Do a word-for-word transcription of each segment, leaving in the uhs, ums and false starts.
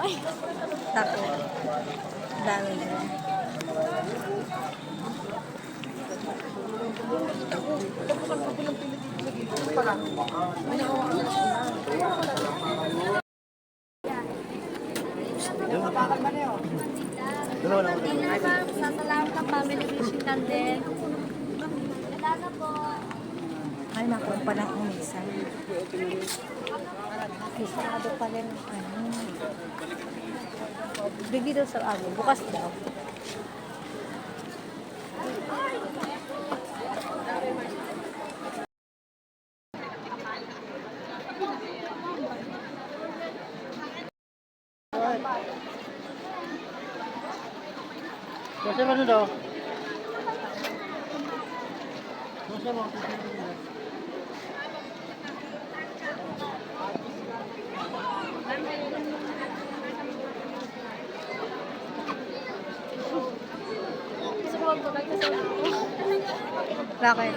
Ay, tako. Dami na. Salamat sa family wishing candle. Wala na po. Ay, naku, pa lang ang misa. Ay, sarado pa rin. Ano? Bigli daw sa ano, bukas daw. Kasi ano daw? Kasi ano? Bakit?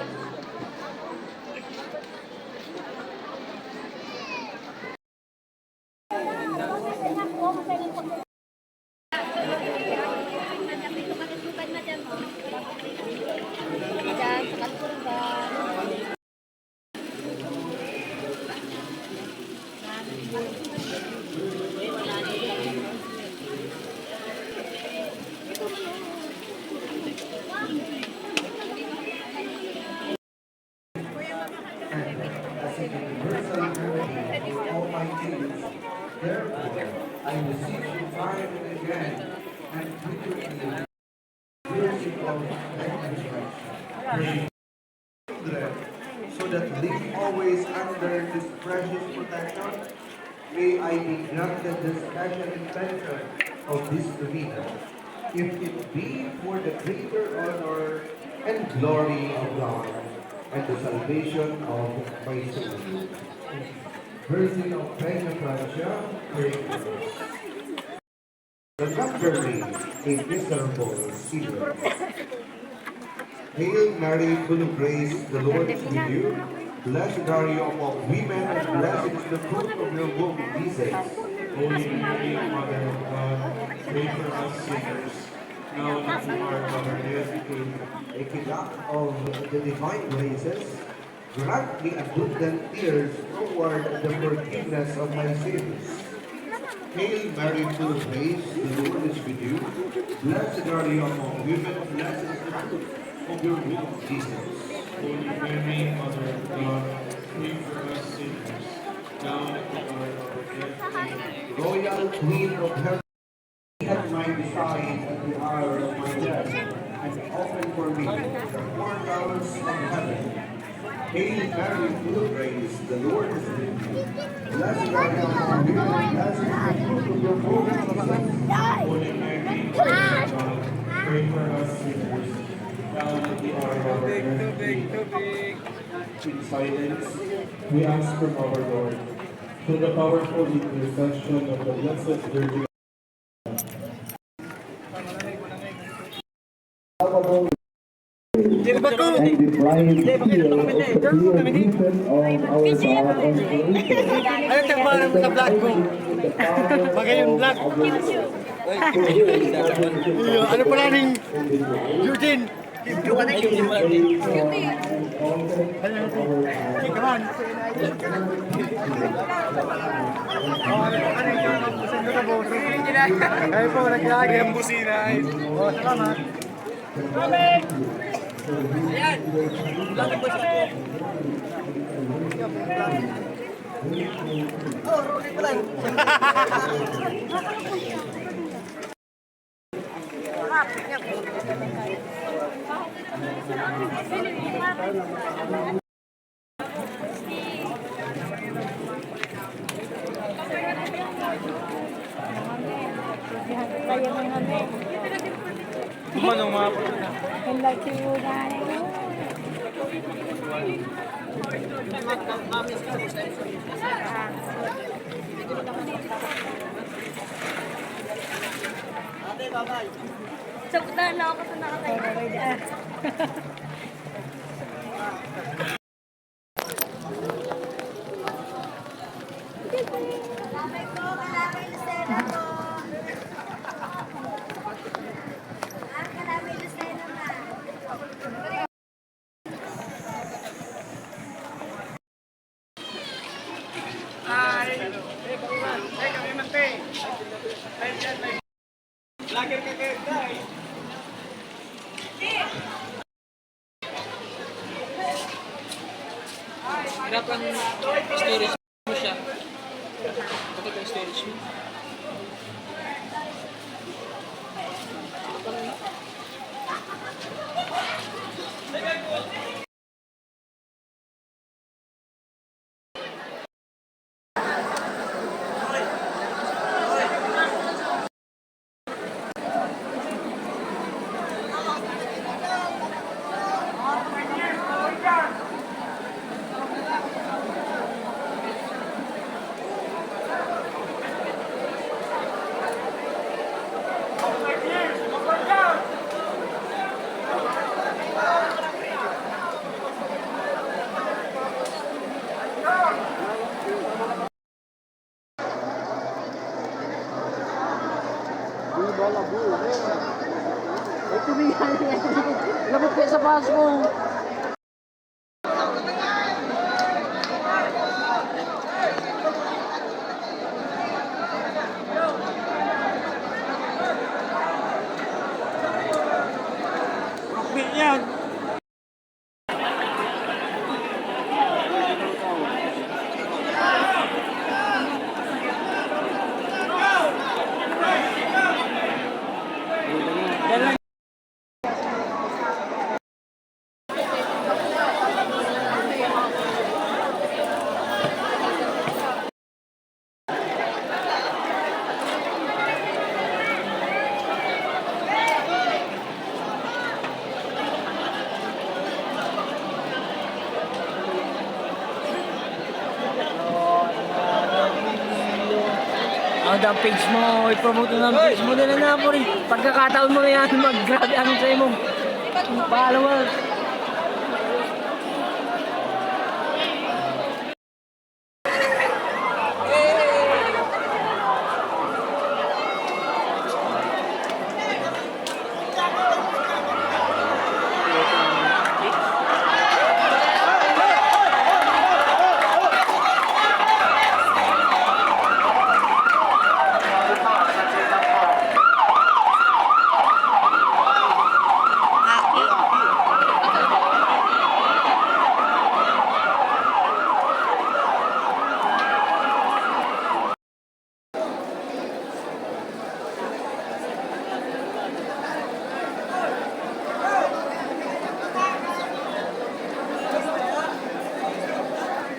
As a universal remedy for all my sins, therefore, I beseech you time and again, and frequently, mercy of thy compassion, pray, so that living always under this precious protection, may I be granted the special intention of this novena, if it be for the greater honor and glory of God and the salvation of my soul. Virgin of Peñafrancia, pray for us. Remember me, a miserable sinner. Hail Mary, full of grace, the Lord is with you. Blessed are you among women, and blessed is the fruit of your womb, Jesus. Holy Mary, Mother of God, pray for us sinners, now and at the hour of our death. Amen. A kidang of the divine graces, grant me abundant tears toward the forgiveness of my sins. Hail Mary, full of grace, the Lord is with you. Blessed are you among women, blessed is the fruit of your womb, Jesus. Holy Mary, Mother of God, pray for us sinners, now and at the hour of our death. Amen. Royal Queen of Heaven, at my bedside at the hour of my death, and open for me the portals of heaven. Hail Mary, full of grace, the Lord is with you. Blessed are you among women, and blessed is the fruit of your womb, Jesus. Holy Mary, Mother of God, pray for us sinners, now and at the hour of our death. Amen. In silence, we ask from our Lord, through the powerful intercession of the Blessed Virgin, and the bright seal of the clear vision of our God and Creator. Ano ito, parang sa vlog mo? Magayon vlog. Iyo, ano pala ning Eugene? Come on. Kayo po, nag-aagay ang busina. Oh, salamat. Manong mga Ang laki yun, ay. Sabutan na ako sa nakatayo. Vlogger ka kayo, guys. Hirap ang storage mo siya. Bakit ang storage mo? Ito na yan. Labot kayo sa baso. Rugby yan. Ang dang page mo, i-promote mo ang page mo, dali na, pare. Pagkakataon mo na yan, mag-grabe ang sa imong followers.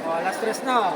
Oh, alas tres na, oh.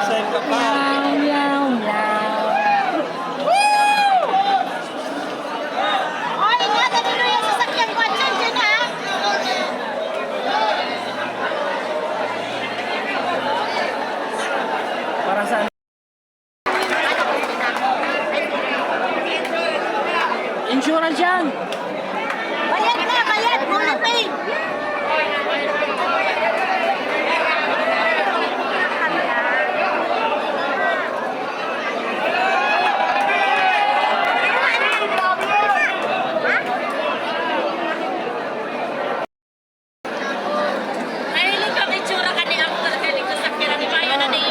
Saan ka pa? Oy, ingatan niyo yung sasakyan ko, atyan dyan, ha? Para saan? Insurance yan! Bayad na, bayad! Fully paid! Mahilig kang itsura ka ni actor ka, ni kasakyan ni Mayo na ni.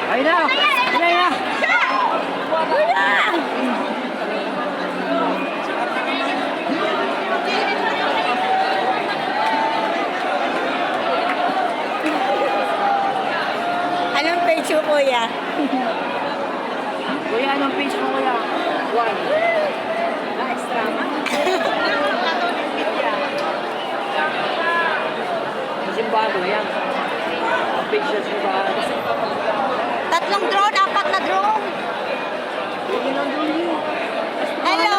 Ay na! Ay na! Anong page mo, kuya? Kuya, anong page mo, kuya? One. Ah, extra man. Sa simbahan ko yan. Ang page sa simbahan. Tatlong drone, apat na drone. Hello!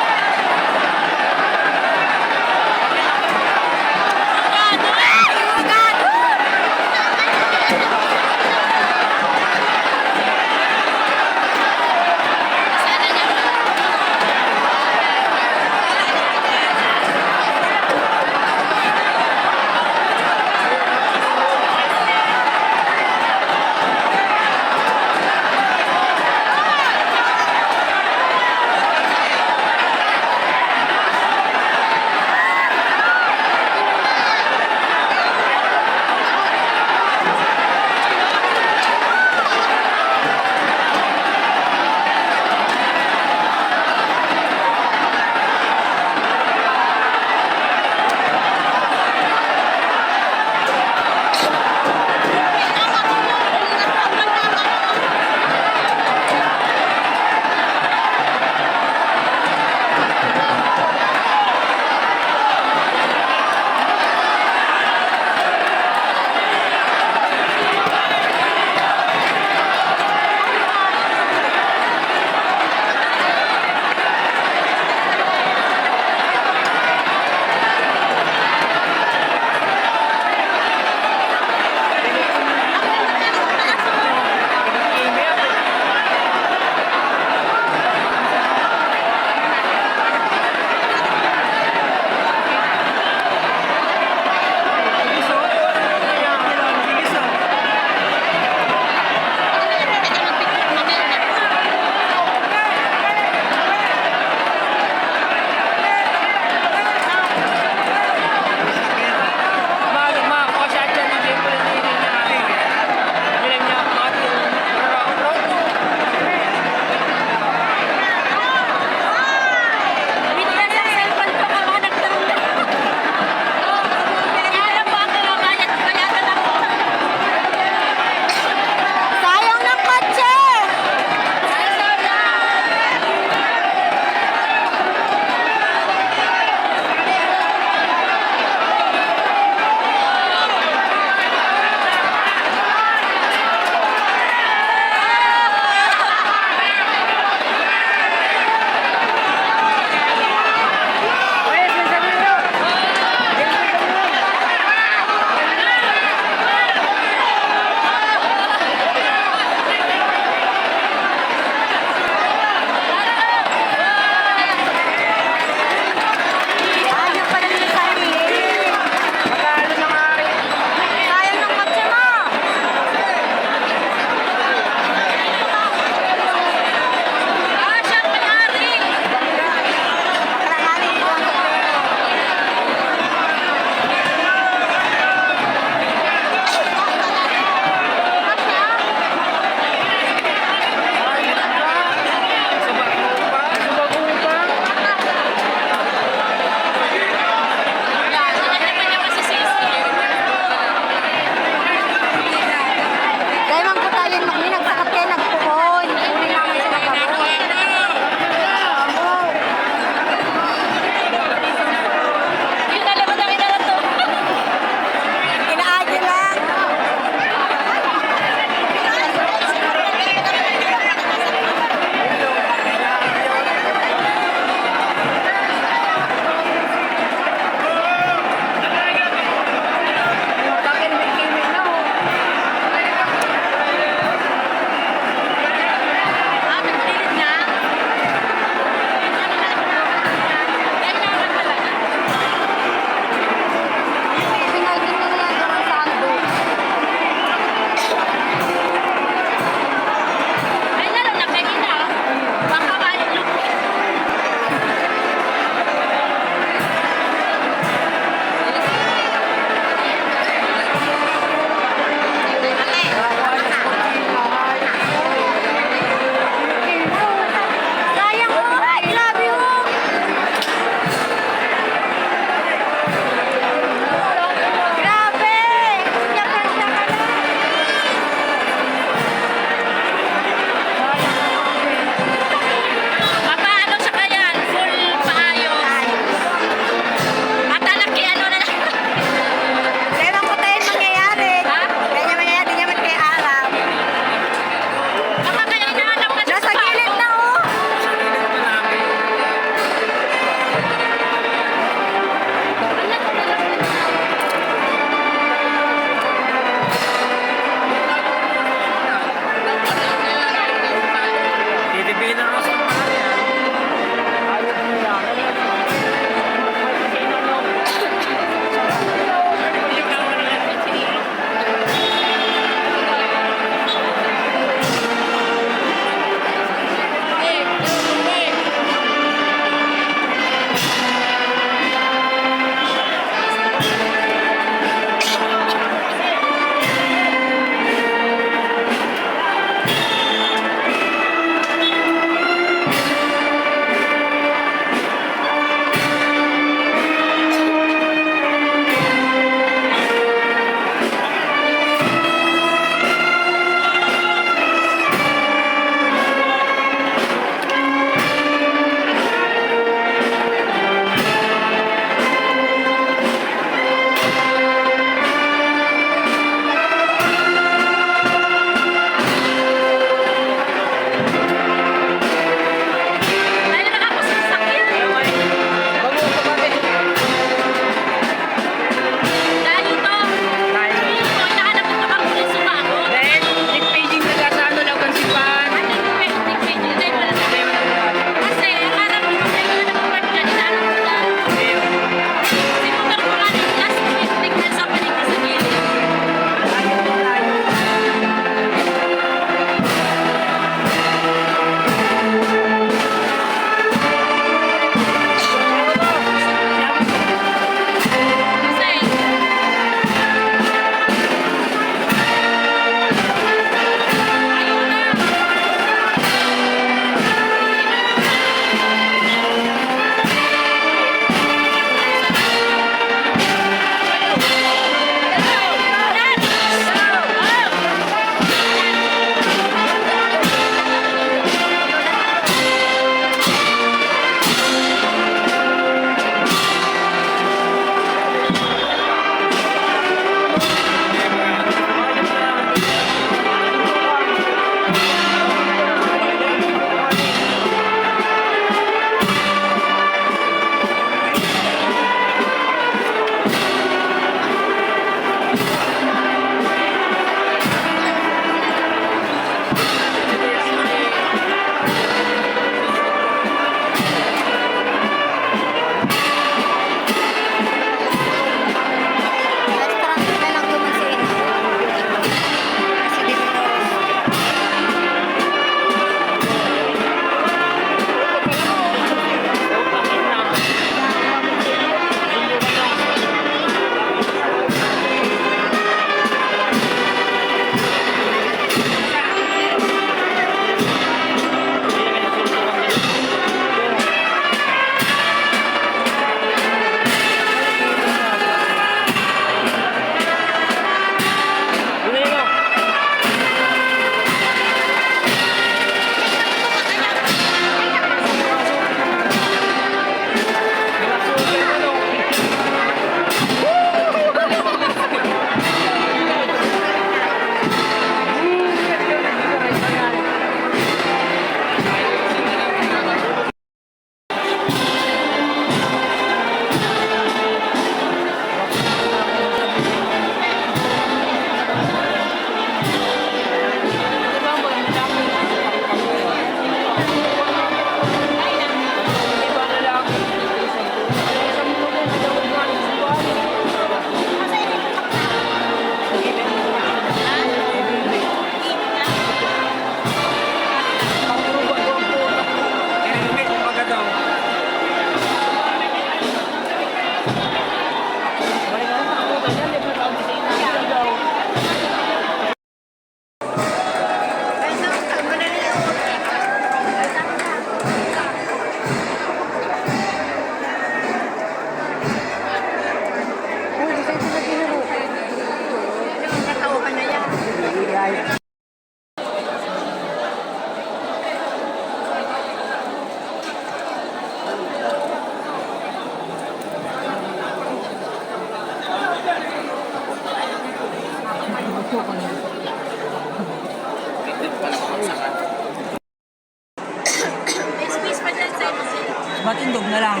Matindog na lang.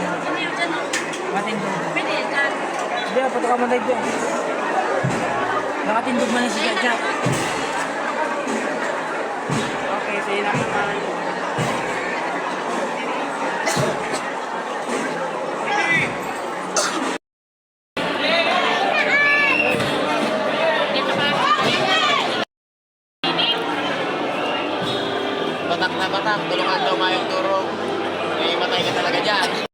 Matindog. Hindi, ah, pati ka matay ko. Nakatindog man na si Chacha. Okay, sige na. Batak na batak, tulungan daw mayong turog. May matay ka talaga dyan.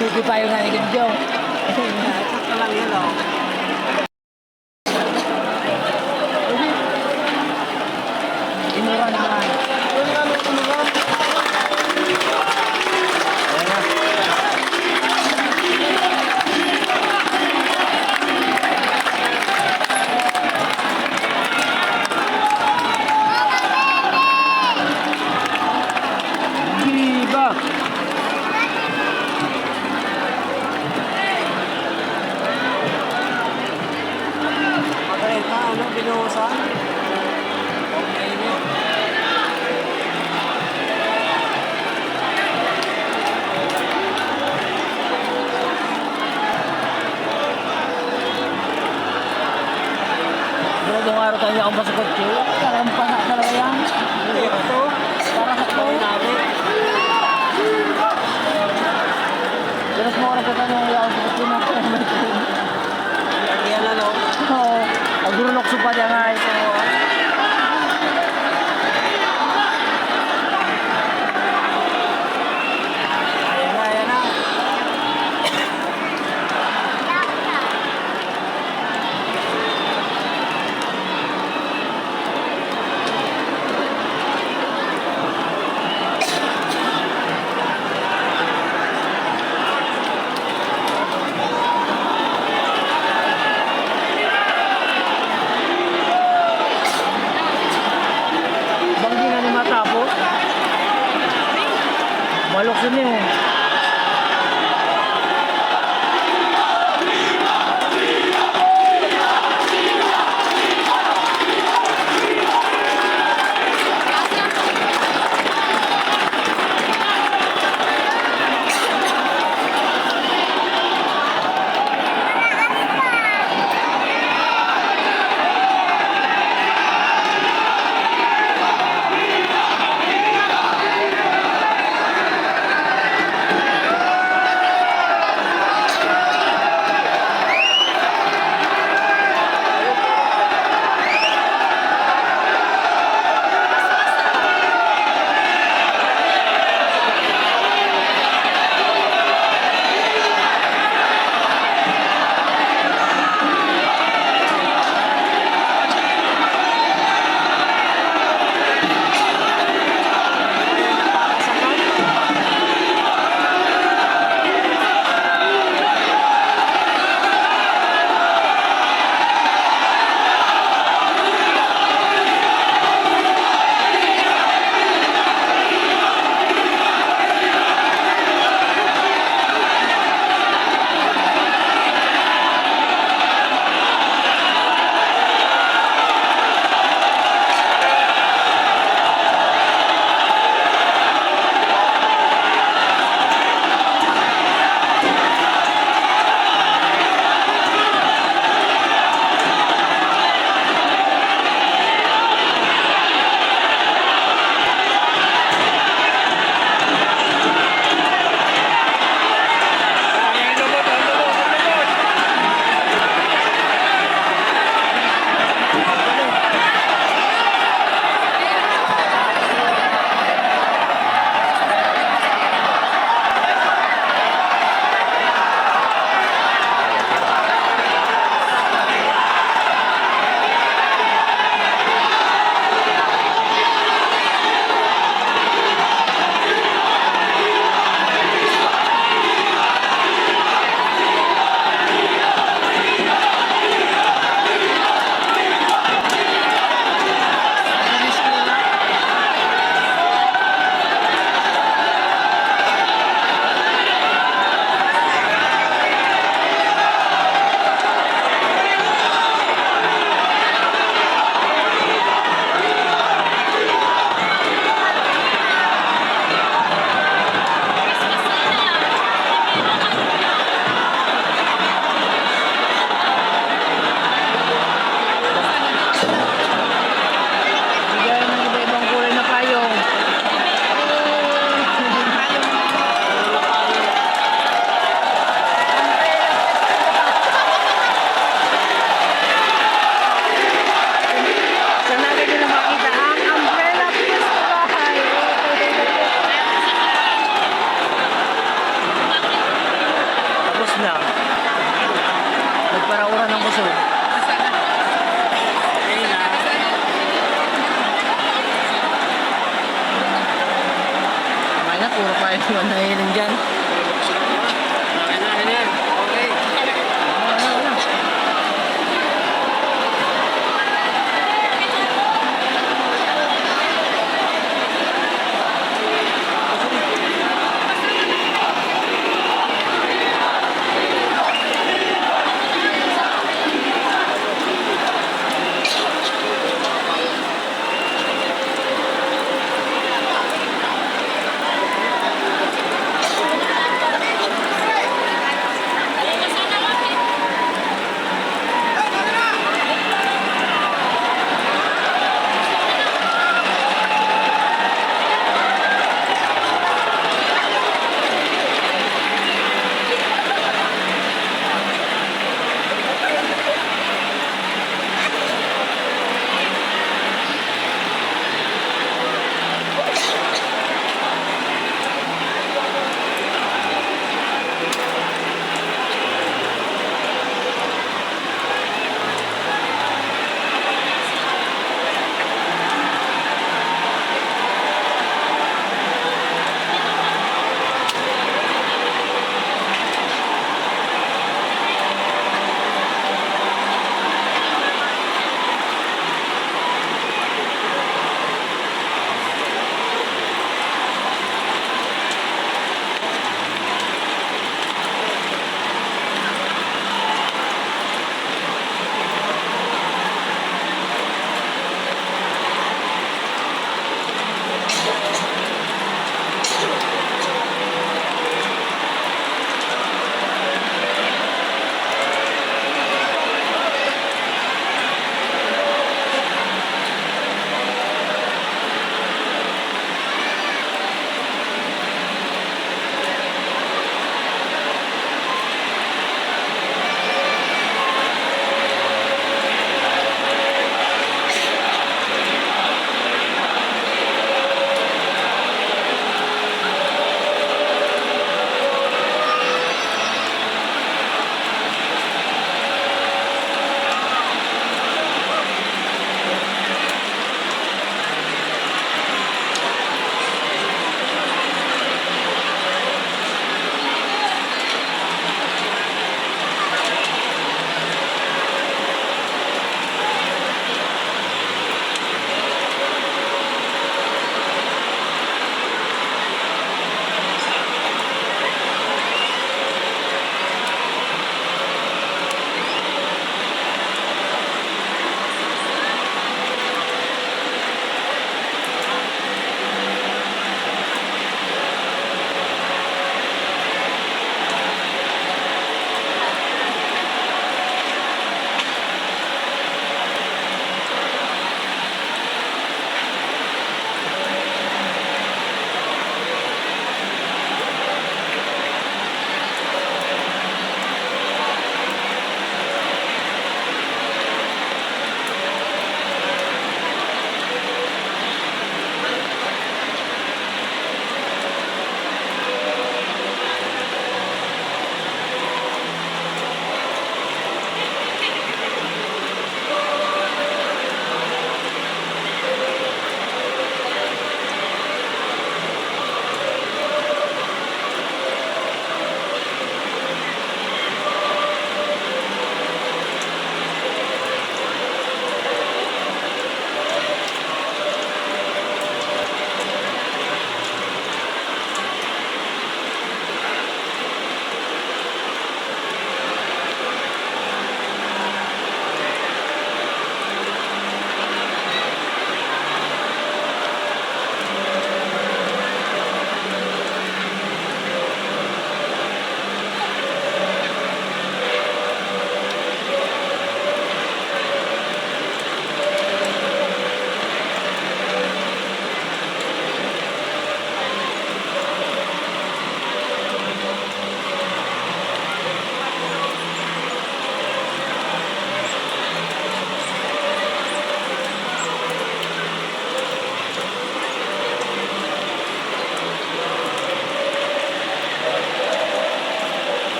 Sige pa yung narinig ko. Sakto lang yun, oh. Inuran naman. Viva! Magareta, ano, binuhusan? Pero kung araw tayo akong pasukot ko, parang pasa talaga yan. Ito, para sa ko. Pero sa mga oras na tayo, wala akong sakit yun. Ang yan, ano? Oo. Ang gurulok sa pa niya nga.